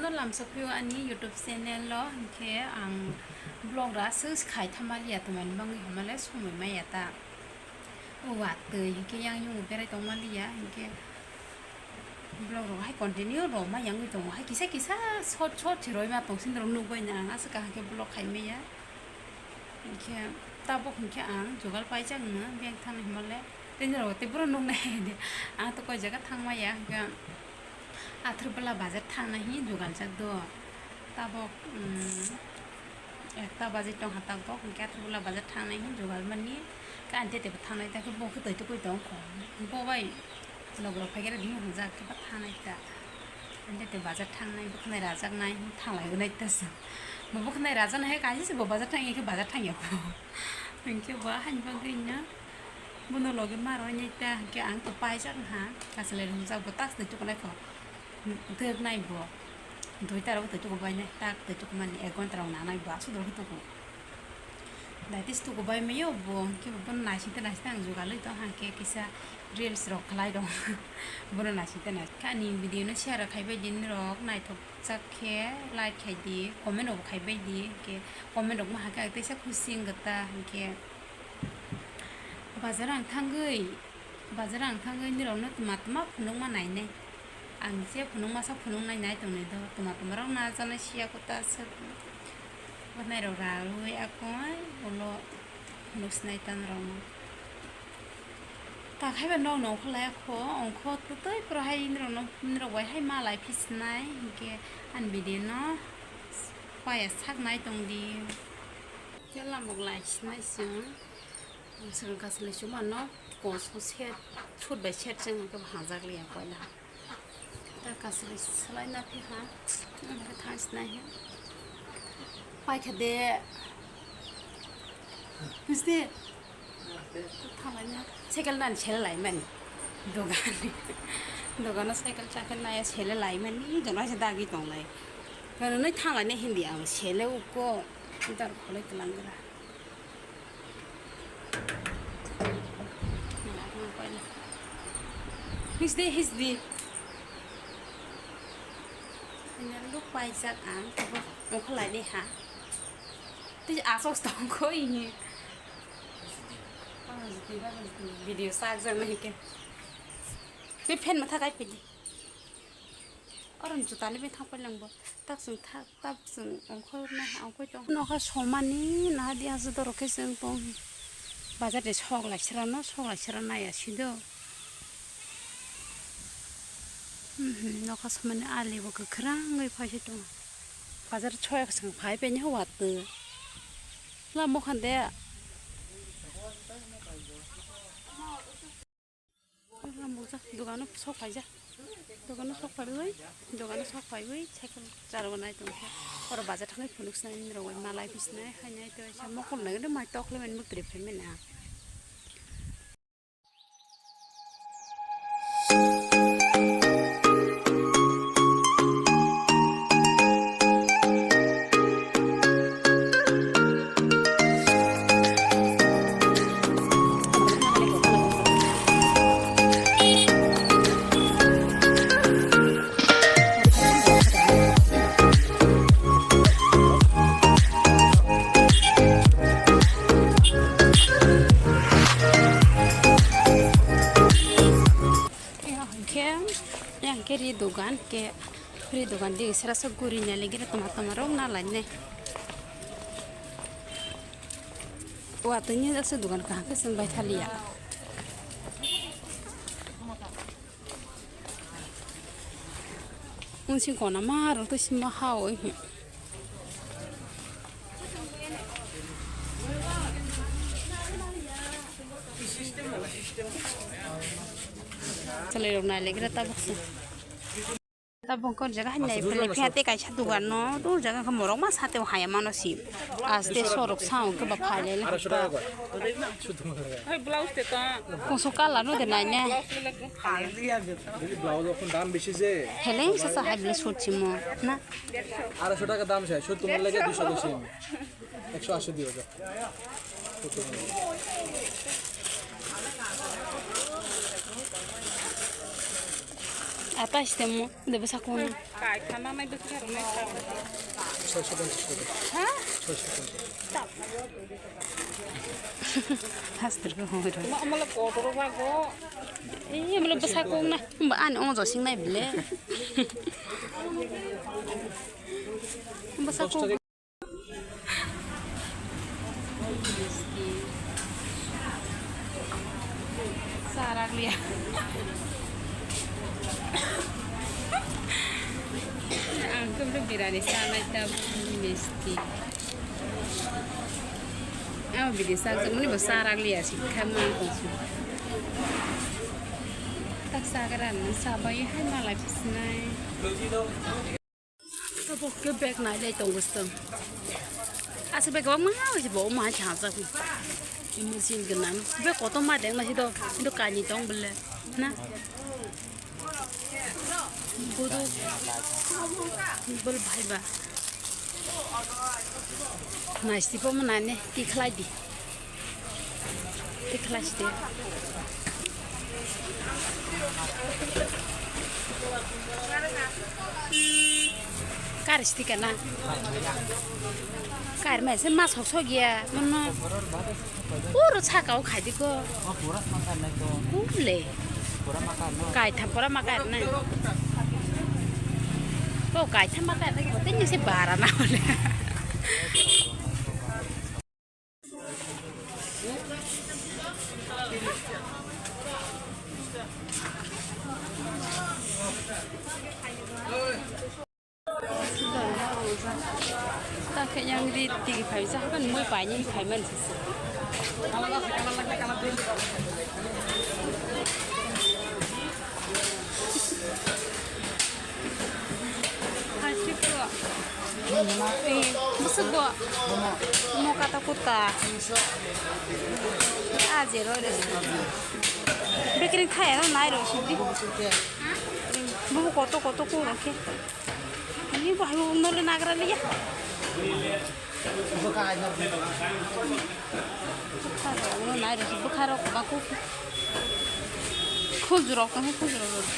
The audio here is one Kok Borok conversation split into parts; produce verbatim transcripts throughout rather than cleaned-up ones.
No lamsa phio ani YouTube channel lo, hinkhe ang vlog ra swk khai thamaliya, twmani bangwi hamale somoi maya ta. O watwi hinkhe yang yungo berai tongmaliya, hinkhe vlog rok hai continue rok ma yangwi tongo, hai kisa kisa short short se roima tong sini rok nukbai na ang aswk kaham khe vlog khai maya. Hinkhe tabuk hinkhe ang jugal paijak no bank thang himale tei norok tei boro nuknai de ang to koi jaga thangmaya hinkhe. Athru bwla bazar thangnai hi jugaljak do. Tabok, um, ekta baji tongkha tabok, hinkhe athru bwla bazar thangnai hi jugal mani. Khe ani tete bo thangnai, ta khe bo khe twi tukui tongkho. Bo bai logi rok phaikhe ready wng jak khe ba thangnai ta. Ani tete bazar thangnai, bwkhanai rajaknai, thanglai wnai ta se. Bo bwkhanai rajaknai hai kaisa se bo bazar thangya khe bazar thangya bo. Hinkhe bo haini bagwi no bono logi ma rw nai ta, hinkhe ang to paijak ha, kaselai wngjak bo tak twi tukunai kho. Dwk nai bo. Duita rok twi tuku bai nai, tak twi tuku mani ek ghonta rok nanai bo, aswk rok tuku. Daitis tuku bai mayo bo, hinkhe bo bono naising te naising te ang jugalwi tong, hinkhe kisa reels rok khlai rong. Bono naising te naising khe ani video no share khai bai di, norok naithok jak khe like khai di, comment rok khai bai di, hinkhe comment rok ma hakhe ang teisa khusi wng ta, hinkhe bazar ang thangwi. Bazar ang thangwi nirokno twma twma phunukma nainai. Ang je phunukmasa phunuknai nai tongnai do, twma twma rok najaknai siya kwtal swk. Bo nairok raui akoi ulo phunuk sinai ta norokno. Ta khai ba nok nokho lai kho, ongkho twtwi poro hai nirokno, nirok bai hai malai phi sinai, hinkhe ani video no paya sak nai tong di. Khe lamok lai sinai chwng. Ang swkang kaselai chumano koso set, sut bai set chwng hwnkhai bo hajak liya koila. Ta kaselai swlai na phi ha, ang khe thang sinai he. Paikha de. Busti. Thanglai na. Cycle nan sel lai mani. Dogan. Dogano cycle chakhe naya sele lai mani. Jono se dagi tonglai. Nang nai thanglai na hindi ang sele uko. Dar kholai tlang gra. Hisdi, hisdi. Look paijak ang, abo ongkholai de ha. Tei asok tong kho ini. Video sak jak nai ke. Tei fan ma thakai pedi. Oro juta ni bai thang pai lang bo. Tak sung thak. Tabuk chwng ongkhornai, ongkhoi tong. Nokha somani naha di haja dorok khe chwng tong. Bazar de sok lai srano, sok lai srano naiya sido. Mhm, nokha somani ali bo kwkhwrangwi phai se tongo. Bazar soya kwchwng phai peni watwi. Lama khan de. Dogano sok phaijak, dogano sok phaiwi, dogano sok phaiwi cycle charwgwi nai tongkha. Oro bazar thangwi phunuk sinai nini rogwi malai phi sinai hainai tei waisa mokol nai mai tok lemani muktrwi phaimani ang. Yang hwnkhe, yang hwnkhe ri dogan, hwnkhe ri dogan di sera sa guri nai lagi toma toma rok na lai nai. Watwi ni jak se dogan kaham khe chwng bai thaliya. Unsing kona ma rok tei sima ha o. Chwlai rok nai legra tabuk se. Tabuk kor jaga hai nai phele phiya tei kaisa dogan no dur jaga khe morok ma sate o haya mano si. Aste sorok sa o khe ba phai le. Kungso colour no de nai ne. Blouse এখন দাম বেশি যে। Heleng sa sa hai bele sot simo na. আড়াইশো টাকা দাম চাই, সত্তর মূল্য লাগে দুশো বেশি আমি। একশো আশি দিয়ে দাও। Atai sitemo, de bwsakung. Kai khana nai bwsakung nai. Soiso ponchas kori. Ha? Soiso ponchas. Hastur ko hoi roi. Ma amala kotor ba go. Eh, amala bwsakung na. Ba ani omo josing nai bile. Bwsakung. Sarak liya. Ang khe birani sanai ta misti. Ang bini sak mani bo sarak liya si kha ma ko si. Tak sagra ni sabai hai malai pisnai. Tabuk khe bag nai lai tongo chwng. Asa bag kwbangma se bo omo hai thangsa. Imagine gwnang. Bag kotorma deng nai do. Indo kani tong bole. Na. Bodo. Bol bhai ba. Nai si bo mo nai ne ti khlai di. Tikhlai site. Kar site kana? Kar mai se mas hok sok ya, mono. Puro saka o khai di ko. Ule. Kai tham pora ma kar na. Ko kai tham ma kar na ko, tini se bara na ole. Ta khe yang ri tigi phai sa, hakan moi pai ni phai man se. Hai, sip ko. Eh, busuk bo. Mo kata kuta. Aje ro de. Bikring thai ro nai ro sidi. Bubu koto koto ko ro khe. Ani bo hai bo nole nagra liya. Bwkha rok no nai rok, bwkha rok ba kuk. Khujurok tong khujurok rok.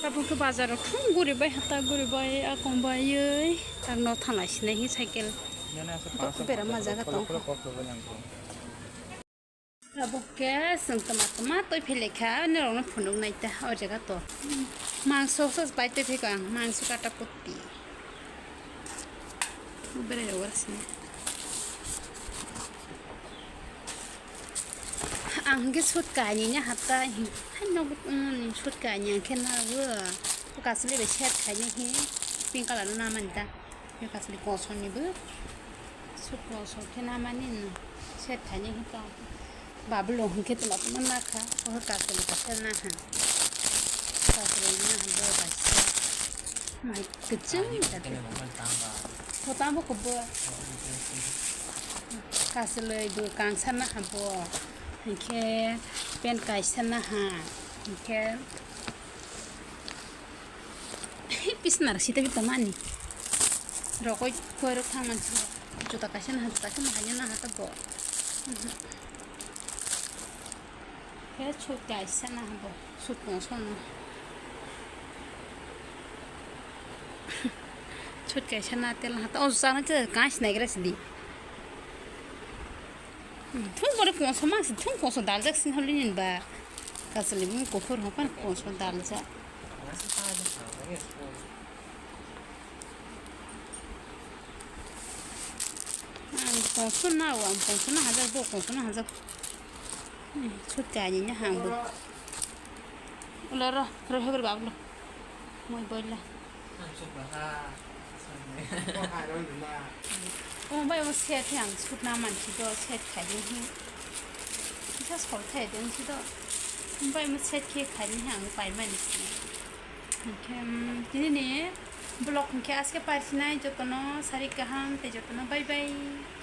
Tabuk khe bazar rok thung guri bai, hata guri bai, akung bai oi, tak no thanglai sinai hi cycle. Bera ma jaga tong. Tabuk khe chwng tama tama toi philai kha, ani rok no phunuk nai ta o jaga to. Mangso so bai toi phai kha ang, mangso kata putti. Berai rok wara sini. Ang hingke sut kainwi ni hapta hin, hai nogo, um, sut kainwi ang khe nago. Kasli bai set khaini hi pink colour no namani ta. Kasli kosom ni bo sut kosom khe namani no set khaini hi ta. Bablo hingke tuma tuma nakha, o kasli kaisa naha. Kasli naha bo kaisa. Mai kwchwng. Kotamo kubo. Kasli bo kangsa naha bo. Hingke pant kaisa naha. Hingke Pisna rok sita bita mani. Rokoi koi rok thang mansi. Juta kaisa naha, juta kaisa naha, naha ta bo. He sut kaisa naha bo. Sut no son. Sut kaisa na tel naha ta. O sana te kaisa nai gra sidi. Thung bore kongso mang si, thung kongso daljak sin holi nin ba. Kasali bung kuphur hopan kongso daljak. Ang kongso na, ang kongso na hajak, bo kongso na hajak. Sut kani na hang bo. Ulo ro, ro hogor bablo. Moi boila. Omo bai omo set khe ang sut na mansi do, set khaidi hi. Kisa sol khaidi si do. Omo bai omo set khe khaidi hi ang pai mani si. Hingkhe, um, tini ni Vlog hwnkhe aske pairsinai, jotono sarik kaham tei jotono bye bye.